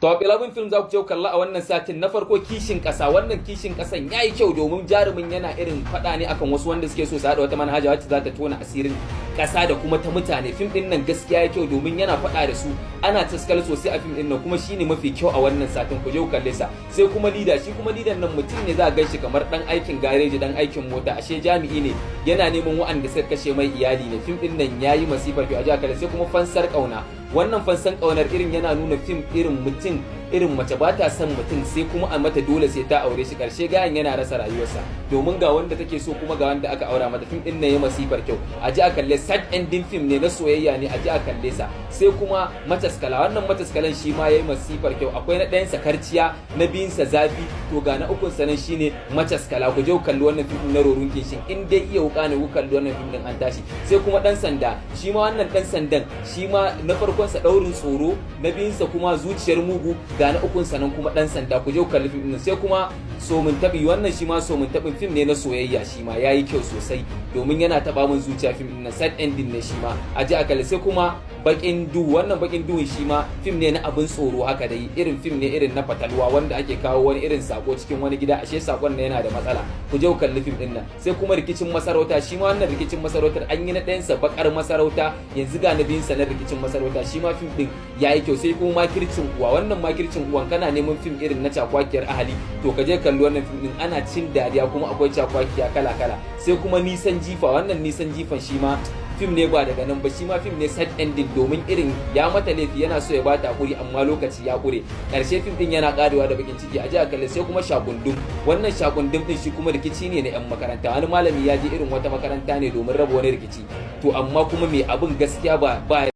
Top 11 film za ku je kalla a wannan satin. Na farko, Kishin Kasa. Wannan Kishin Kasan yayi kyau domin jarumin yana irin fada ne akan wasu wanda suke so su haɗa wata manhaja wacce za ta tona asirin kasa da kuma ta mutane. Fim din nan gaskiya ya kyau domin yana fada da su, ana taskal sosai a fim din nan, kuma shine mafi kyau a wannan satin. Ku je ku kalle sa. Sai kuma Leader. Shi kuma Leader nan mutum ne za a gan shi kamar dan aikin gareji, dan aikin mota, ashe jami'i ne, yana neman wa'anda suka kashe mai iyali ne. Fim din nan yayi masifar kyau, a je a kalle. Sai kuma Fansar Kauna. Wannan Fansan Kaunar irin yana nuna fim irin mutum, irin mace ba ta son mutum, sai kuma a mata dole sai ta aure shi. Karshe gayan yana rasa rayuwarsa domin ga wanda take so kuma ga wanda aka aura mata. Fim din ne ya masifar kyau, a ji a kalle. Sad ending film ne, na soyayya ne, a ji a kalle sa. Sai kuma Mataskala. Wannan Mataskalan shi ma yayi masifar kyau. Akwai na ɗayan sa Karciya, na biyun sa Zafi, to ga na ukun sa nan shine Mataskala. Ku je ku kalli wannan fim na Rurouni Kenshin. In dai iya wuka ne, ku kalli wannan fim din, an tashi. Sai kuma Dan Sanda. Shi ma wannan Dan Sandan, shi ma na farkon sa Daurin Tsoro, na biyun sa kuma Zuciyar Mugu, ga na ukun sa nan kuma Dan Sanda. Ku je ku kalli fim din. Sai kuma Somin Tabi. Wannan shi ma Somin Tabin fim ne na soyayya, shi ma yayi kyau sosai domin yana taba min zuciya fim din nan. Sad ending ne shi ma, a ji a kalli. Sai kuma Bakin Duhu. Wannan Bakin Duhun shi ma fim ne na abin tsoro haka dai, irin fim ne irin na fatalwa wanda ake kawo wani irin sako cikin wani gida, ashe sakon ne yana da matsala. Ku je ku kalli fim din nan. Sai kuma Rikicin Masarauta. Shi ma wannan Rikicin Masarautar an yi na ɗayan sa Bakar Masarauta, yanzu ga na biyun sa na Rikicin Masarauta, shi ma fim din yayi kyau. Sai kuma Makircin Uwa. Wannan Makircin Uwan, kana neman fim irin na cakwakiyar ahali, to ka je kalli wannan fim din, ana cin dariya kuma akwai cakwakiya kala kala. Sai kuma Nisan Jifa. Wannan Nisan Jifan shi ma fim ne ba daga nan ba, shi ma fim ne sad ending domin irin ya mata laifi, yana so ya bata hakuri amma lokaci ya kure. Karshe fim din yana karewa da bakin ciki, a ji a kalle. Sai kuma Shakundum. Wannan Shakundum din shi kuma rikici ne na yan makaranta. Wani malami ya je irin wata makaranta ne domin raba wani rikici, to amma kuma mai abin gaskiya ba ba.